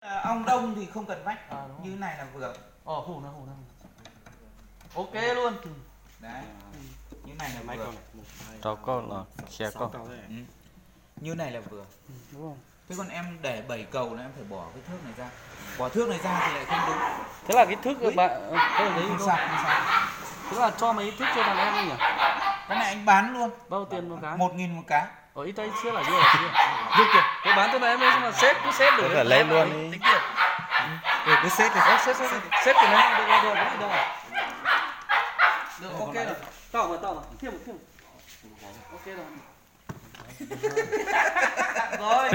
Ông Đông thì không cần vách. À, đúng rồi. Như này là vừa. Ồ, hù nó, hù nó. Ok luôn. Đấy. Như này là vừa. Rau koj los khiav koj. Ừ. Như này là vừa. Ừ, đúng rồi. Thế còn em để bảy cầu là em phải bỏ cái thước này ra. Bỏ thước này ra thì lại không đúng. Thế là cái thước bạn, ờ, tôi lấy Không sao, không sao. Thế là cho mấy thước cho thằng em nhỉ? Cái này anh bán luôn. Bao tiền một cái? Một nghìn một cái. Ờ, ít ra ít xíu là dư rồi. Dư kìa. Tôi bán cho thằng em đi, nhưng mà sếp cứ sếp được. Có thể lấy luôn đi. Tính tiền. Ừ, cứ sếp đi. Ờ, sếp, sếp, sếp. Sếp thì nó được, được, được, được. Được, ok rồi. Tao mà, tao mà. Thêm một, thêm một. Ok rồi. Rồi.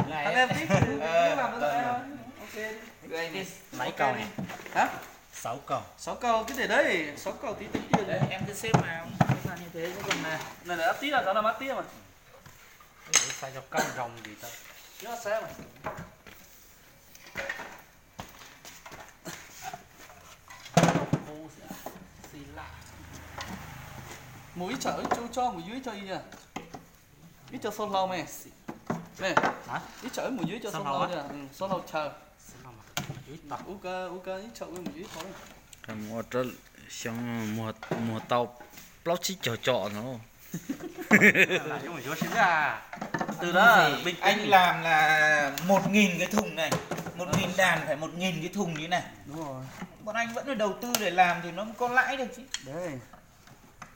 Thằng em tiếp, tiếp làm cho thằng em. Ok. Mấy cầu này? Hả? Sáu cầu. Sáu cầu cứ để đấy, sáu cầu tí tính tiền. Đấy, em cứ xếp vào. Xếp vào như thế chứ còn là. Này là áp tít à, đó là áp tít mà. Ui, sao cho căng rồng gì tao. Nhớ xếp mà. Mus ib tsawm ib tsu tso mus yuav ib co ib yam. Ib co xau hlau me. Me, ib tsawm mus yuav ib co xau hlau, xau hlau chaw. Ua ib tsawm mus yuav ib co. Xyoo muag tau plaub tsib caug co no. Từ đó, bình tĩnh. Anh làm là một nghìn cái thùng này, một nghìn đàn phải một nghìn cái thùng như này. Đúng rồi. Bọn anh vẫn là đầu tư để làm thì nó mới có lãi được chứ. Đấy.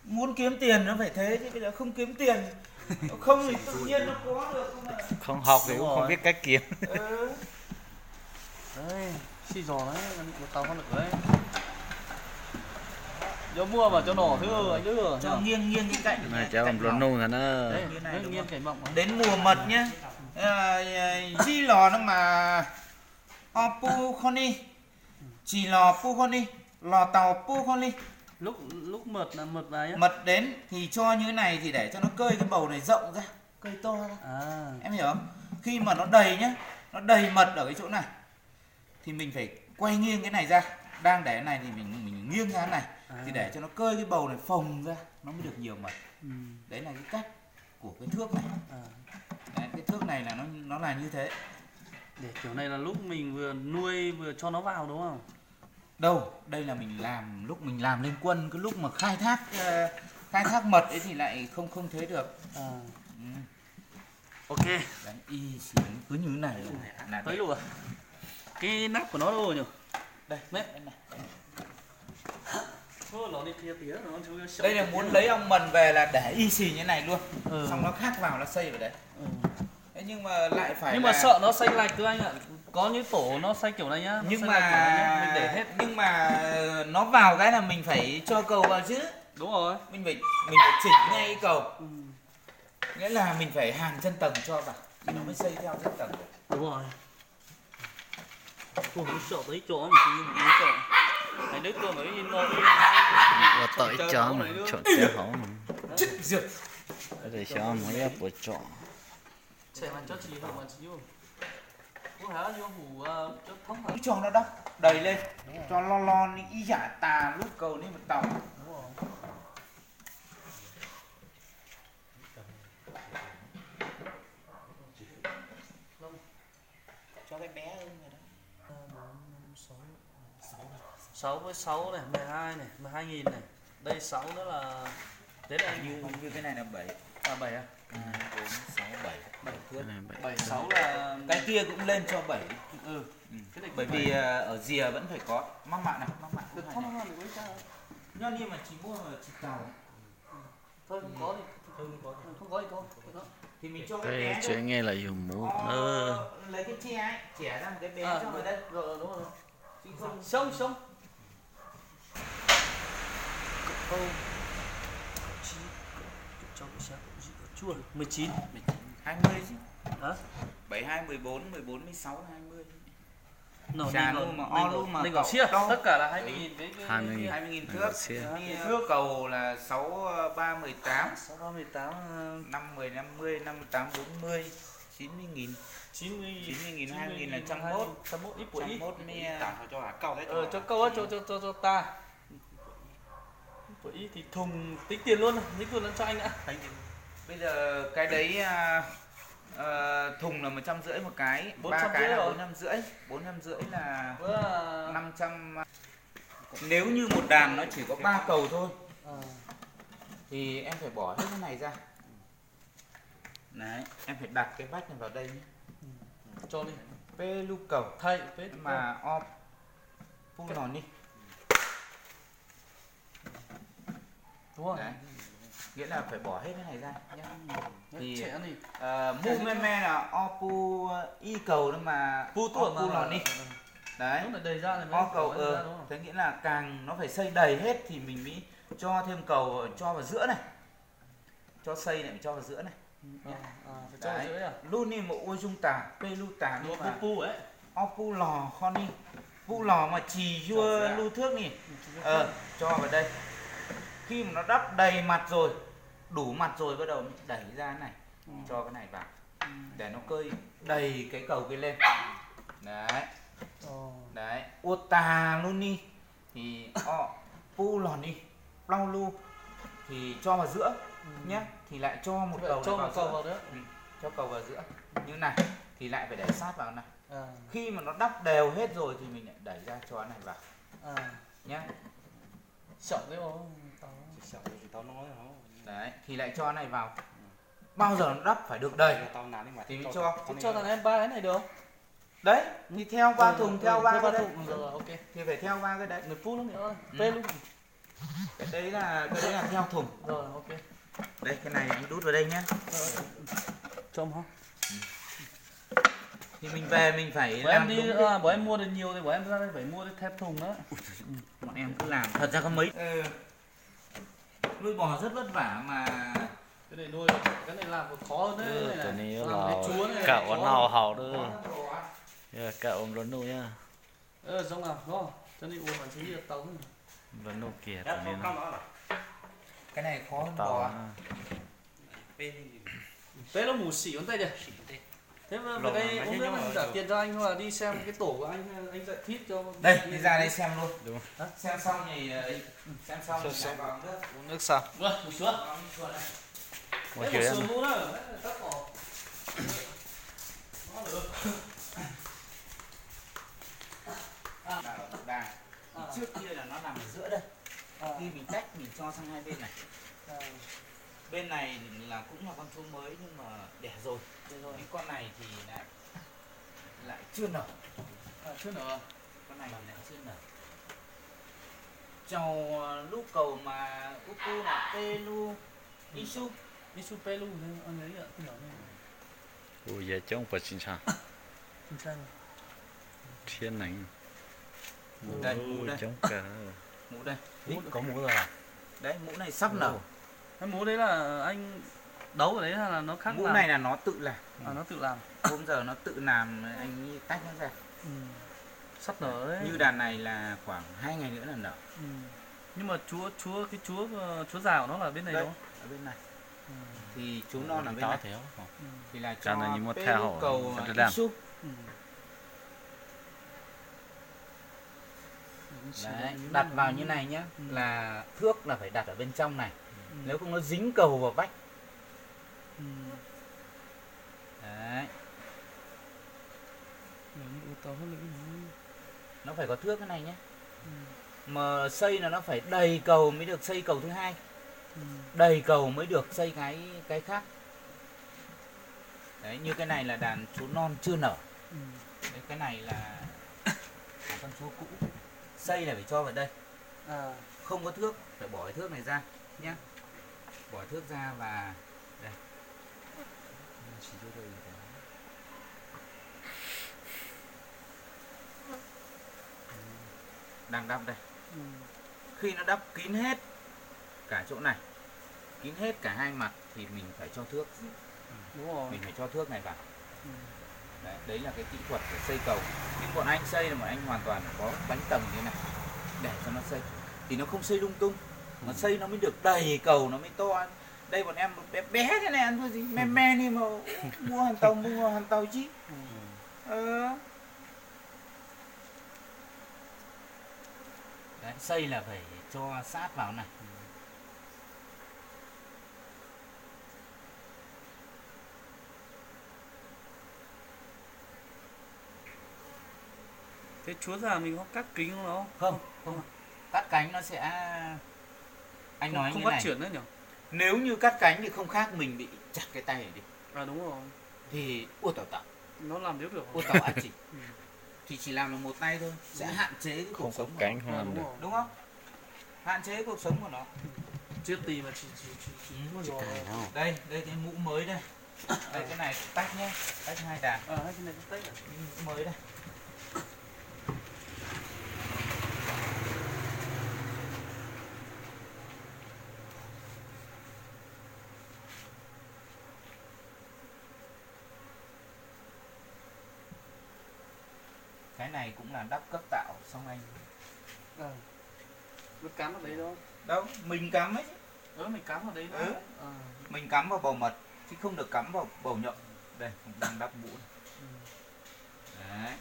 Muốn kiếm tiền nó phải thế chứ, bây giờ không kiếm tiền, không thì tự nhiên nó có được không ạ? Không học thì cũng không biết cách kiếm. Ừ. Đấy, xí giò đấy, ua tau hauj lwm đấy. Yog muaj mas cov no xwb, anh Đức. Cho nghiêng nghiêng cái cạnh này, cạnh mỏng. Nghiêng cạnh mỏng. Đến mùa mật nhá. Ờ, dí lò nó mà o pu kho ni, tsis los pub kho ni, los tau pub kho ni. Lúc, lúc mật là mật vào nhá. Mật đến thì cho như thế này thì để cho nó cơi cái bầu này rộng ra, cơi to ra. À. Em hiểu không? Khi mà nó đầy nhá, nó đầy mật ở cái chỗ này thì mình phải quay nghiêng cái này ra. Đang để cái này thì mình mình nghiêng ra thế này thì để cho nó cơi cái bầu này phồng ra nó mới được nhiều mật. Ừ. Đấy là cái cách của cái thước này. À. Đấy, cái thước này là nó nó là như thế. Để kiểu này là lúc mình vừa nuôi vừa cho nó vào đúng không? Đâu, đây là mình làm lúc mình làm lên quân, cái lúc mà khai thác ờ, khai thác mật ấy thì lại không không thế được. À. Ừ. Ok. Đánh y xì cứ như thế này là Tới luôn. Cái nắp của nó đâu nhỉ? Đây, đấy. Đấy này. Ô, nó đi kia tía, nó chưa Đây là muốn lấy ông Mần về là để y xì như này luôn. Ừ. Xong nó khắc vào nó xây vào đấy. Ừ. Thế nhưng mà lại phải Nhưng mà là sợ nó xây lệch thôi anh ạ. Có những tổ nó xây kiểu này nhá, nó Nhưng xây lệch kiểu này nhá, mình để mà hết. Nhưng mà nó vào cái là mình phải cho cầu vào chứ. Đúng rồi. Mình phải mình phải chỉnh ngay cầu. Ừ. Nghĩa là mình phải hàn chân tầng cho vào thì nó mới xây theo chân tầng được. Đúng rồi. Ui, chọn tới chọn mà chỉ một chọn. Hai đứa con mà cái gì nọ. Ua tau ib co mas chọn tiav hauv no. Chết dượt. Có thể xyov mus ib puas tsom. Chạy mà cho chị hậu mà chị vô. Ui, hả, vô hủ, ờ, cho thống hả? Cứ cho nó đắp đầy lên, cho lo lo đi, ib yam tas lub kaus ni mas tau. Đúng rồi. Cho cái bé hơn rồi đó. Sáu với sáu này, mười hai này, mười hai nghìn này. Đây sáu nữa là Tết này. Như như cái này là bảy. À, bảy à? Hai, bốn, sáu, bảy. Bảy thước. Cái này bảy. Bảy, sáu là Cái kia cũng lên cho bảy. Ừ. Ừ. Cái này Bởi cũng vì bảy. À, ở rìa vẫn phải có. Mắc mạ này, mắc mạ Được cũng hai thấp này. Hơn được với ta. Nyob ni mas tsis muaj tsis tau. Thôi, không có thì, không có thì thôi. Thì mình cho cái Cái bé tsev thôi. Nghe là yus mus Ờ, lấy cái tre ấy, chẻ ra một cái bé Ờ, cho vào đây. Rồi, rồi, đúng rồi. Chứ không Sống, sống. Cậu Âu, cậu Trí, cậu, cậu Châu, cậu Sáng, cậu Dị, cậu Chua. Mười chín. Hai mươi chứ. Hả? Bảy hai mười bốn, mười bốn mười sáu hai mươi. Nổ Xà nên nu còn, mà nên o còn, lu mà nên còn cậu siêu. Đâu. Tất cả là hai mươi nghìn cái, cái, Hai mươi nghìn. Hai mươi nghìn thước. Siêu. Hai mươi nghìn thước. Cầu là sáu ba mười tám. Sáu ba mười tám, ờ. Năm mười năm mươi, năm mươi tám bốn mươi, chín mươi nghìn. Chín mươi nghìn. Chín mươi nghìn, hai mươi nghìn là trăm mốt. Trăm mốt, ít của ít. Trăm mốt mới, à, Ờ, cho câu á, cho, cho, cho, cho ta. Của ít thì thùng tính tiền luôn, tính luôn cho anh đã. Bây giờ cái đấy, à, Ờ, thùng là một trăm rưỡi một cái, ba cái là bốn trăm rưỡi, bốn trăm rưỡi là năm trăm. Nếu như một đàn nó chỉ có ba cầu thôi thì em phải bỏ hết cái này ra. Đấy, em phải đặt cái vách này vào đây nhé. Cho đi. Peb lub cầu. Thay peb. Mà o pu no ni. Đúng rồi. Đấy. Nghĩa là phải bỏ hết cái này ra nhé. Thì mu me me là o pu ib cầu nữa mà pu tuaj o pu mà lò ni. Đấy. Lúc này đầy ra thì mới o cầu, bỏ ra, đúng không? Thế nghĩa là càng nó phải xây đầy hết thì mình mới cho thêm cầu cho vào giữa này. Cho xây này, cho vào giữa này. Nhé. Đấy. Lub ni mus ua yooj tas, peb lub tas ua pu pu, o pu lò kho ni, pu lò mà chỉ vua lu thước ni. Cho vào đây. Khi mà nó đắp đầy mặt rồi, đủ mặt rồi bắt đầu đẩy ra này, cho cái này vào. Để nó cơi đầy cái cầu kia lên. Đấy. Đấy, ua tas lub ni. Thì o pu lò ni, plaub lub, thì cho vào giữa nhé, thì lại cho một cầu này vào giữa. Cho cầu vào giữa như này, thì lại phải đẩy sát vào này. Khi mà nó đắp đều hết rồi thì mình lại đẩy ra cho cái này vào nhé. Đấy, thì lại cho cái này vào. Bao giờ nó đắp phải được đầy thì mới cho. Cho thằng em ba cái này được không? Đấy, thì theo ba thùng, theo ba cái đấy. Thì phải theo ba cái đấy. Nws pub lub ni, peb lub. Cái đấy là, cái đấy là theo thùng. Rồi, ok. Đây, cái này anh đút vào đây nhé. Cho không? Thì mình về mình phải làm đi, đúng. Bọn em mua được nhiều thì bọn em ra đây phải mua thêm thùng nữa. Bọn em cứ làm. Thật ra có mấy. Nuôi bò rất vất vả mà. Cái này nuôi, cái này làm còn khó hơn đấy. Cái này làm cái chuối này, kawm ua noj haus dub. Kawm ua nplua nuj. Ơ, Dũng à, nó, cho nên ua mà chứ tao cũng. Nplua nuj kiag tus ni no. Cái này khó hơn bò. Peb lub mus xỉn ua ntej kìa. Thế mà về đây ông biết là trả tiền cho anh hoặc là đi xem cái tổ của anh, anh giải thích cho. Đây, đi ra đây xem luôn. Đúng. Hả? Xem xong thì, ờ, xem xong thì lại vào nước. Uống nước sao? Vâng, một xíu. Một xíu nữa. Là ở một đàn. Thì trước kia là nó nằm ở giữa đây. Khi mình tách mình cho sang hai bên này. Bên này là cũng là con chuối mới nhưng mà đẻ rồi. Đẻ rồi. Cái con này thì lại, lại chưa nở. À, chưa nở. Con này thì lại chưa nở. Chào, ờ, lũ cầu mà úp pu là pê lu, isu. Isu pê lu thế, anh ấy ạ, nhỏ này. Ui, giờ chống phải xin sao? Xin sao? Thiên này. Mũ đây, mũ đây. Chống cả. Mũ đây. Mũ có mũ rồi à? Đấy, mũ này sắp nở. Cái mũ đấy là anh đấu ở đấy hay là nó khác? Mũ làm? Này là nó tự làm. À, nó tự làm. Hôm giờ nó tự làm, anh tách nó ra. Ừ. Sắp nở đấy. Như đàn này là khoảng hai ngày nữa là nở. Ừ. Nhưng mà chúa, chúa, cái chúa, ờ, chúa già của nó là bên này đúng không? Ở bên này. Ừ. Thì chú non ở bên này. Thì là cho pê lu cầu isup. Đấy, đặt vào như này nhá, là thước là phải đặt ở bên trong này. Nếu không nó dính cầu vào vách. Đấy. Nó phải có thước thế này nhé. Mà xây là nó phải đầy cầu mới được xây cầu thứ hai. Đầy cầu mới được xây cái cái khác. Đấy, như cái này là đàn chuối non chưa nở. Đấy, cái này là, là con chuối cũ. Xây là phải cho vào đây. Không có thước, phải bỏ cái thước này ra nhé. Bỏ thước ra và đây. Đang đắp đây. Khi nó đắp kín hết cả chỗ này, kín hết cả hai mặt thì mình phải cho thước. Đúng rồi. Mình phải cho thước này vào. Đấy, đấy là cái kỹ thuật để xây cầu. Nhưng bọn anh xây là bọn anh hoàn toàn có bánh tầng như này để cho nó xây. Thì nó không xây lung tung, mà xây nó mới được đầy cầu, nó mới to. Đây bọn em bé bé thế này ăn thua gì, me me đi mà mua hàng tàu, mua hàng tàu chứ. Ờ. Đấy, xây là phải cho sát vào này. Cái chuối ra mình có cắt kính không nó? Không, không. Cắt cánh nó sẽ, anh nói như này. Không phát triển nữa nhỉ? Nếu như cắt cánh thì không khác mình bị chặt cái tay này đi. À, đúng rồi. Thì ua tau tau. Nó làm tiếp được. Ua tau ua dab tsi. Ừ. Thì chỉ làm được một tay thôi, sẽ hạn chế cái cuộc sống của nó. Không có cánh không làm được. Đúng không? Hạn chế cuộc sống của nó. Trước thì mà chỉ, chỉ, chỉ, chỉ có giò thôi. Đây, đây cái mũ mới đây. Đây, cái này tách nhé, tách hai đàn. Ờ, hai cái này cũng tách à? Mũ mới đây. Cái này cũng là đắp cấp tạo xong anh. Ờ. Nó cắm ở đấy thôi. Đâu, mình cắm ấy chứ. Ờ, mình cắm vào đấy thôi. Ừ. Ờ. Mình cắm vào bảo mật, chứ không được cắm vào bảo nhậu. Đây, cũng đang đắp mũ này. Ừ. Đấy.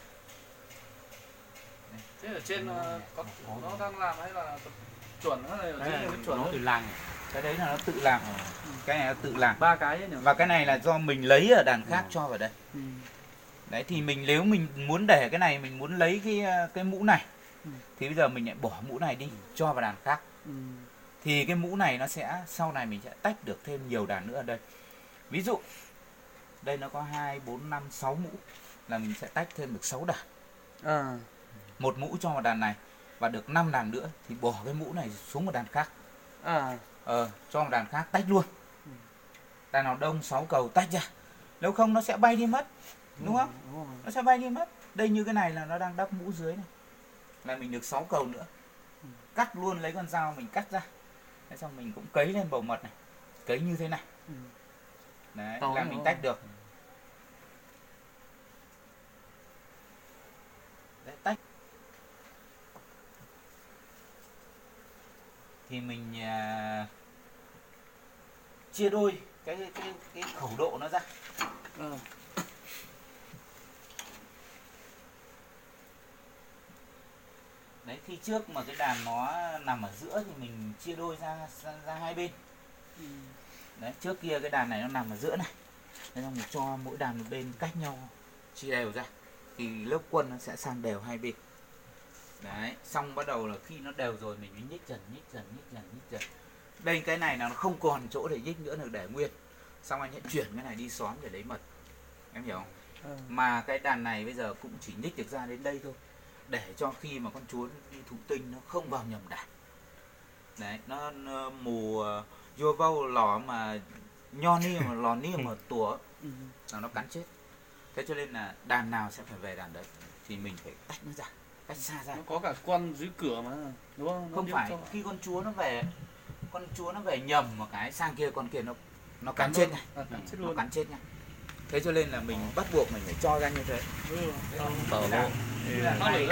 Thế ở trên, ờ, có, nó đang làm hay là chuẩn hay là ở dưới này mới chuẩn thôi? Nó tự làm. Cái đấy là nó tự làm. Ừ. Cái này nó tự làm. Ba cái ấy nhỉ? Và cái này là do mình lấy ở đàn khác cho vào đây. Ừ. Đấy, thì mình, nếu mình muốn để cái này, mình muốn lấy cái, cái mũ này, ừ, thì bây giờ mình lại bỏ mũ này đi, cho vào đàn khác. Ừ. Thì cái mũ này nó sẽ, sau này mình sẽ tách được thêm nhiều đàn nữa ở đây. Ví dụ, đây nó có hai, bốn, năm, sáu mũ, là mình sẽ tách thêm được sáu đàn. À. Một mũ cho vào đàn này, và được năm đàn nữa, thì bỏ cái mũ này xuống một đàn khác. À. Ờ, cho một đàn khác tách luôn. Ừ. Đàn nào đông sáu cầu tách ra. Nếu không nó sẽ bay đi mất. Đúng không? Đúng rồi, đúng rồi. Nó sẽ bay đi mất. Đây, như cái này là nó đang đắp mũ dưới này. Là mình được sáu cầu nữa. Ừ. Cắt luôn, lấy con dao mình cắt ra. Thế xong mình cũng cấy lên bảo mật này. Cấy như thế này. Ừ. Đấy, là mình tách được. Đấy, tách. Thì mình, à, chia đôi cái, cái, cái khẩu độ nó ra. Ờ. Đấy, khi trước mà cái đàn nó nằm ở giữa thì mình chia đôi ra, ra, ra hai bên. Ừ. Đấy, trước kia cái đàn này nó nằm ở giữa này. Thế xong mình cho mỗi đàn một bên cách nhau chia đều ra. Thì lớp quân nó sẽ sang đều hai bên. Đấy, xong bắt đầu là khi nó đều rồi mình mới nhích dần, nhích dần, nhích dần, nhích dần. Đây, cái này là nó không còn chỗ để nhích nữa, nó để nguyên. Xong anh sẽ chuyển cái này đi xóm để lấy mật. Em hiểu không? Ừ. Mà cái đàn này bây giờ cũng chỉ nhích được ra đến đây thôi. Để cho khi mà con chuối đi thụ tinh nó không vào nhầm đàn. Đấy, nó, nó mù, ờ, yua vau lò mà nyo niam, lò niam mà tuột, ừ, là nó cắn chết. Thế cho nên là đàn nào sẽ phải về đàn đấy. Thì mình phải tách nó ra, cách xa ra. Nó có cả con dưới cửa mà, đúng không? Nó không phải cho khi con chuối nó về, con chuối nó về nhầm một cái sang kia, con kia nó, nó cắn, cắn chết luôn, ngay. À, cắn chết, nó luôn, cắn chết ngay. Thế cho nên là mình bắt buộc mình phải cho ra như thế. Ừ. Thế còn bảo hộ. Như đàn này,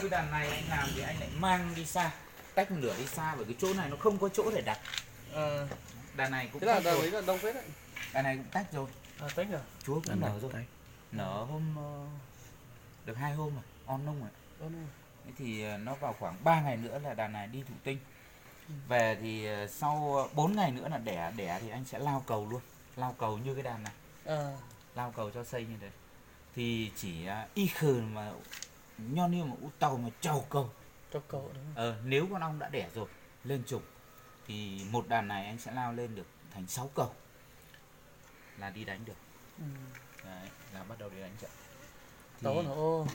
như đàn này anh làm thì anh lại mang đi xa. Tách lửa đi xa, bởi cái chỗ này nó không có chỗ để đặt. Ờ. Đàn này cũng, thế là tách đàn rồi, đấy là đông phết đấy. Đàn này cũng tách rồi. À, tách rồi. Chuối cũng, đàn này nở rồi, tách. Nở hôm, ờ, được hai hôm rồi, on nung rồi. On nung. Thế thì, ờ, nó vào khoảng ba ngày nữa là đàn này đi thụ tinh. Ừ. Về thì, ờ, sau bốn ngày nữa là đẻ, đẻ thì anh sẽ lao cầu luôn. Lao cầu như cái đàn này. Ờ. Lao cầu cho xây như thế. Thì chỉ, à, ib khư mà nyob niam mà ua tau mà rau kaug. Rau kaug, đúng không? Ờ, nếu con ong đã đẻ rồi, lên chủng, thì một đàn này anh sẽ lao lên được thành sáu cầu là đi đánh được. Ừ. Đấy, là bắt đầu đi đánh trận. Thì tau no, ô.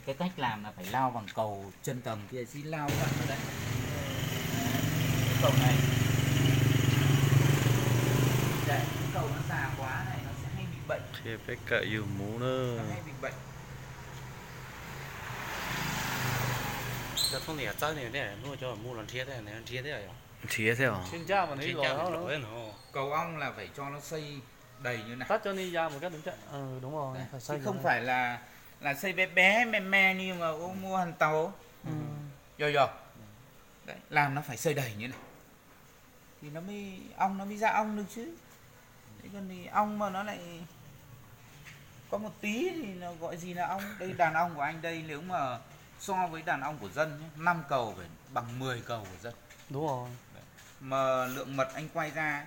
Cái cách làm là phải lao bằng cầu chân tầng kia chứ, lao vặn vào đây. Đấy, cái cầu này. Để cái cầu nó già quá này nó sẽ hay bị bệnh. Qhia peb kawm yug muv na. Nó hay bị bệnh. Cov thoob niam txawb ne, muab cov muv los nrhiav thiab, nrhiav thiab yog. Nrhiav thiab os. Nrhiav ncaj mas nws los. Cầu ong là phải cho nó xây đầy như này. Tắt cho nên ra một cái đứng chạy. Ừ, đúng rồi, đấy, phải, chứ xây không phải là, là xây bé bé me me như mà ua muv hanh tau. Ừ. Rồi, rồi. Đấy, làm nó phải xây đầy như này. Thì nó mới, ong nó mới ra ong được chứ. Thế còn thì ong mà nó lại có một tí thì nó gọi gì là ong. Đây, đàn ong của anh đây, nếu mà so với đàn ong của dân nhé, năm cầu phải bằng mười cầu của dân. Đúng rồi. Đấy. Mà lượng mật anh quay ra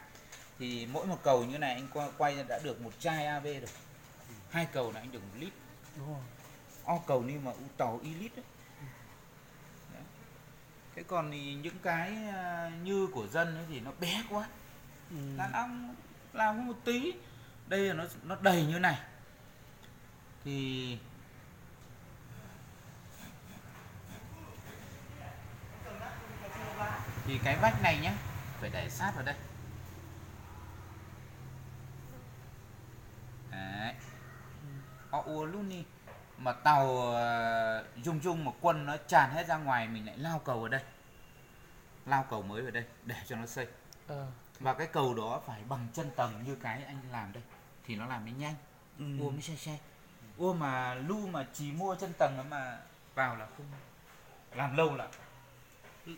thì mỗi một cầu như này anh quay, quay ra đã được một chai a vê rồi. Hai cầu là anh được một lít. Đúng rồi. O cầu ni mà u tàu i lít đấy. Đấy. Thế còn thì những cái à, như của dân ấy thì nó bé quá. Đàn ông làm có một tí. Đây là nó nó đầy như này. Thì thì cái vách này nhá, phải để sát vào đây. Đấy. Họ ua lút ni mà tàu ờ, dung dung mà quân nó tràn hết ra ngoài, mình lại lao cầu ở đây, lao cầu mới vào đây để cho nó xây. Ờ, và cái cầu đó phải bằng chân tầng như cái anh làm đây thì nó làm mới nhanh. Ua mới xe xe. Ua mà lu mà chỉ mua chân tầng mà vào là không, làm lâu lắm.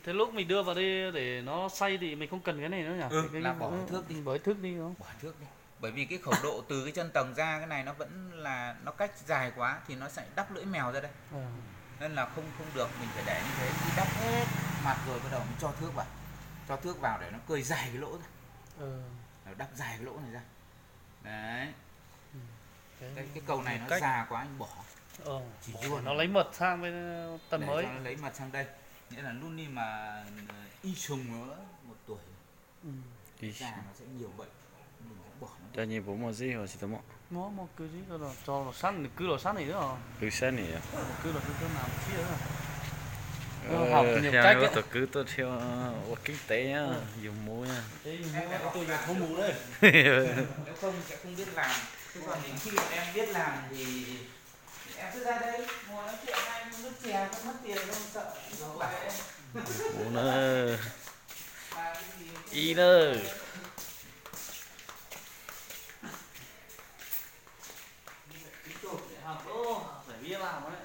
Thế lúc mình đưa vào đây để nó xây thì mình không cần cái này nữa nhỉ? Ừ, là bỏ thước đi. Bỏ thước đi đúng không? Bỏ thước đi. Bởi vì cái khẩu độ từ cái chân tầng ra cái này nó vẫn là nó cách dài quá thì nó sẽ đắp lưỡi mèo ra đây. Nên là không không được, mình phải để như thế. Khi đắp hết mặt rồi bắt đầu mới cho thước vào. Cho thước vào để nó cơi dài cái lỗ ra. Nó đắp dài cái lỗ này ra. Đấy. Cái, cái cầu này nó già quá anh bỏ. Chỉ để cho nó lấy mật sang bên tầng mới. Để cho nó lấy mật sang đây. Nghĩa là lúc này mà ờ, y sùng nữa, một tuổi. Già nó sẽ nhiều bệnh. Mình cũng bỏ nó. Cov nyiaj puas muaj zib huv tsis tau muaj? Muab, muab kwv zib, tso los sab, nws kwv los sab nim xwb os. Kwv sab nim. Kwv los sab mas thiab. Tus kwv tuaj dhia ua keeb tev na, yus mus na. Yus mus, tuaj yus thoob mus na. Nếu không sẽ không biết làm. Chứ còn đến khi em biết làm thì em cứ ra đây ngồi nói chuyện, hai mươi phút chè không mất tiền đâu, sợ gì đâu. Mus na. Ib na. Tiếp tục để học. Ô, phải biết làm đấy.